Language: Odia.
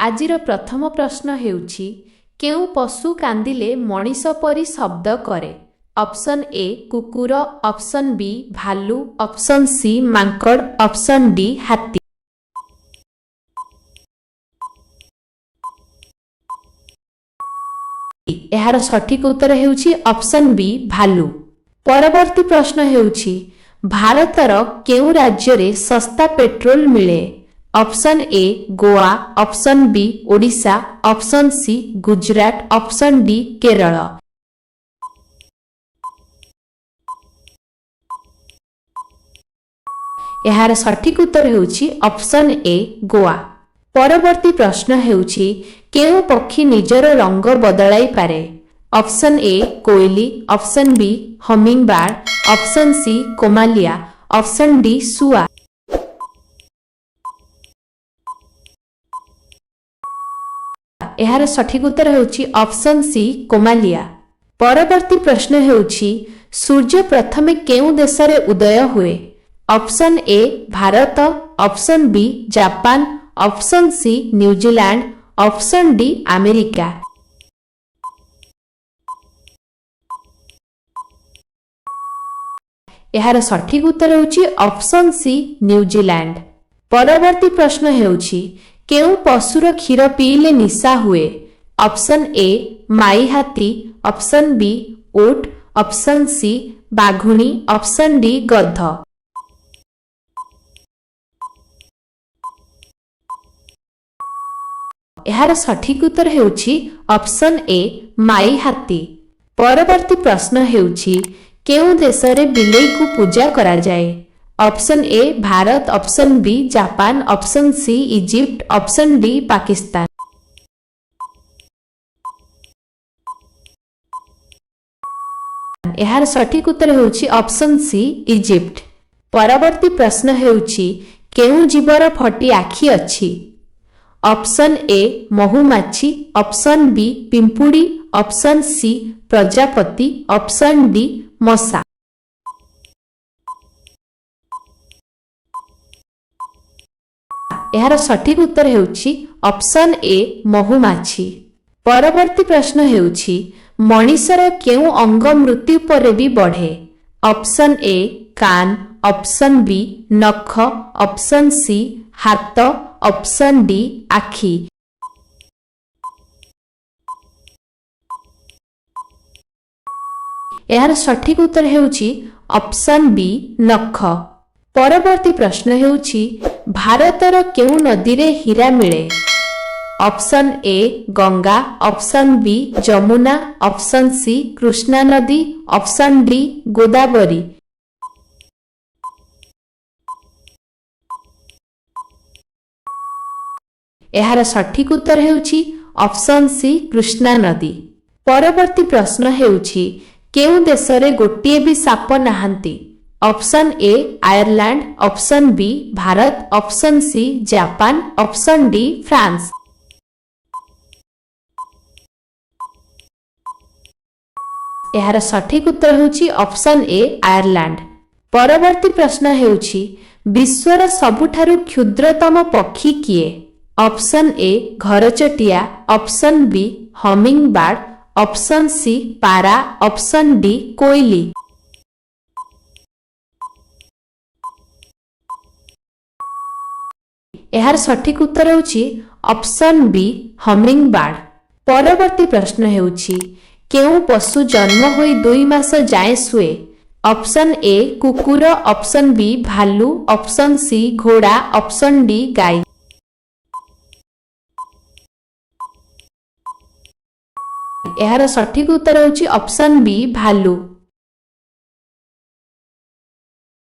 ଆଜିର ପ୍ରଥମ ପ୍ରଶ୍ନ ହେଉଛି, କେଉଁ ପଶୁ କାନ୍ଦିଲେ ମଣିଷ ପରି ଶବ୍ଦ କରେ? ଅପସନ୍ ଏ କୁକୁର, ଅପସନ୍ ବି ଭାଲୁ, ଅପସନ୍ ସି ମାଙ୍କଡ଼, ଅପସନ୍ ଡି ହାତୀ। ଏହାର ସଠିକ ଉତ୍ତର ହେଉଛି ଅପସନ୍ ବି ଭାଲୁ। ପରବର୍ତ୍ତୀ ପ୍ରଶ୍ନ ହେଉଛି, ଭାରତର କେଉଁ ରାଜ୍ୟରେ ଶସ୍ତା ପେଟ୍ରୋଲ ମିଳେ? Option A Goa, option B Odisha, option C Gujarat, option D Kerala. ଏହାର ସଠିକ ଉତ୍ତର ହେଉଛି ଅପସନ୍ ଏ ଗୋଆ। ପରବର୍ତ୍ତୀ ପ୍ରଶ୍ନ ହେଉଛି, କେଉଁ ପକ୍ଷୀ ନିଜର ରଙ୍ଗ ବଦଳାଇ ପାରେ? ଅପସନ୍ ଏ କୋଇଲି, option B hummingbird, option C କୋମାଲିଆ, ଅପସନ୍ ଡି ଶୁଆ। ଏହାର ସଠିକ ଉତ୍ତର ହେଉଛି ଅପସନ୍ ସି କୋମାଲିଆ। ପରବର୍ତ୍ତୀ ପ୍ରଶ୍ନ ହେଉଛି, ସୂର୍ଯ୍ୟ ପ୍ରଥମେ କେଉଁ ଦେଶରେ ଉଦୟ ହୁଏ? Option A Bharat, option B Japan, option C New Zealand, option D America. ଏହାର ସଠିକ ଉତ୍ତର ହେଉଛି ଅପସନ୍ ସି ନ୍ୟୁଜିଲାଣ୍ଡ। ପରବର୍ତ୍ତୀ ପ୍ରଶ୍ନ ହେଉଛି, କେଉଁ ପଶୁର କ୍ଷୀର ପିଇଲେ ନିଶା ହୁଏ? ଅପସନ୍ ଏ ମାଇ ହାତୀ, ଅପସନ୍ ବି ଉଟ, ଅପସନ୍ ସି ବାଘୁଣୀ, ଅପସନ୍ ଡି ଗଧ। ଏହାର ସଠିକ ଉତ୍ତର ହେଉଛି ଅପସନ୍ ଏ ମାଇ ହାତୀ। ପରବର୍ତ୍ତୀ ପ୍ରଶ୍ନ ହେଉଛି, କେଉଁ ଦେଶରେ ବିଲେଇକୁ ପୂଜା କରାଯାଏ? Option A Bharat, option B Japan, option C Egypt, option D Pakistan. ଏହାର ସଠିକ ଉତ୍ତର ହେଉଛି ଅପସନ୍ ସି ଇଜିପ୍ଟ। ପରବର୍ତ୍ତୀ ପ୍ରଶ୍ନ ହେଉଛି, କେଉଁ ଜୀବର ଫଟି ଆଖି ଅଛି? ଅପସନ୍ ଏ ମହୁମାଛି, ଅପସନ୍ ବି ପିମ୍ପୁଡ଼ି, ଅପସନ୍ ସି ପ୍ରଜାପତି, ଅପସନ୍ ଡି ମଶା। ଏହାର ସଠିକ ଉତ୍ତର ହେଉଛି ଅପସନ୍ ଏ ମହୁମାଛି। ପରବର୍ତ୍ତୀ ପ୍ରଶ୍ନ ହେଉଛି, ମଣିଷର କେଉଁ ଅଙ୍ଗ ମୃତ୍ୟୁ ପରେ ବି ବଢ଼େ? ଅପସନ୍ ଏ କାନ, ଅପସନ୍ ବି ନଖ, ଅପସନ୍ ସି ହାତ, ଅପସନ୍ ଡି ଆଖି। ଏହାର ସଠିକ ଉତ୍ତର ହେଉଛି ଅପସନ୍ ବି ନଖ। ପରବର୍ତ୍ତୀ ପ୍ରଶ୍ନ ହେଉଛି, ଭାରତର କେଉଁ ନଦୀରେ ହୀରା ମିଳେ? Option A Ganga, option B Yamuna, option C Krishna ନଦୀ, ଅପସନ୍ ଡି ଗୋଦାବରୀ। ଏହାର ସଠିକ ଉତ୍ତର ହେଉଛି ଅପସନ୍ ସି କୃଷ୍ଣା ନଦୀ। ପରବର୍ତ୍ତୀ ପ୍ରଶ୍ନ ହେଉଛି, କେଉଁ ଦେଶରେ ଗୋଟିଏ ବି ସାପ ନାହାନ୍ତି? Option A Ireland, option B Bharat, option C Japan, option D France. ଏହାର ସଠିକ ଉତ୍ତର ହେଉଛି ଅପସନ୍ ଏ ଆୟାରଲାଣ୍ଡ। ପରବର୍ତ୍ତୀ ପ୍ରଶ୍ନ ହେଉଛି, ବିଶ୍ୱର ସବୁଠାରୁ କ୍ଷୁଦ୍ରତମ ପକ୍ଷୀ କିଏ? ଅପସନ୍ ଏ ଘରଚଟିଆ, option B hummingbird, option C ପାରା, ଅପସନ୍ ଡି କୋଇଲି। ଏହାର ସଠିକ ଉତ୍ତର ହେଉଛି ଅପସନ୍ ବି ହମିଂବାର୍ଡ। ପରବର୍ତ୍ତୀ ପ୍ରଶ୍ନ ହେଉଛି, କେଉଁ ପଶୁ ଜନ୍ମ ହୋଇ 2 ମାସ ଯାଏଁ ଶୁଏ? ଅପସନ୍ ଏ କୁକୁର, ଅପସନ୍ ବି ଭାଲୁ, ଅପସନ୍ ସି ଘୋଡ଼ା, ଅପସନ୍ ଡି ଗାଈ। ଏହାର ସଠିକ ଉତ୍ତର ହେଉଛି ଅପସନ୍ ବି ଭାଲୁ।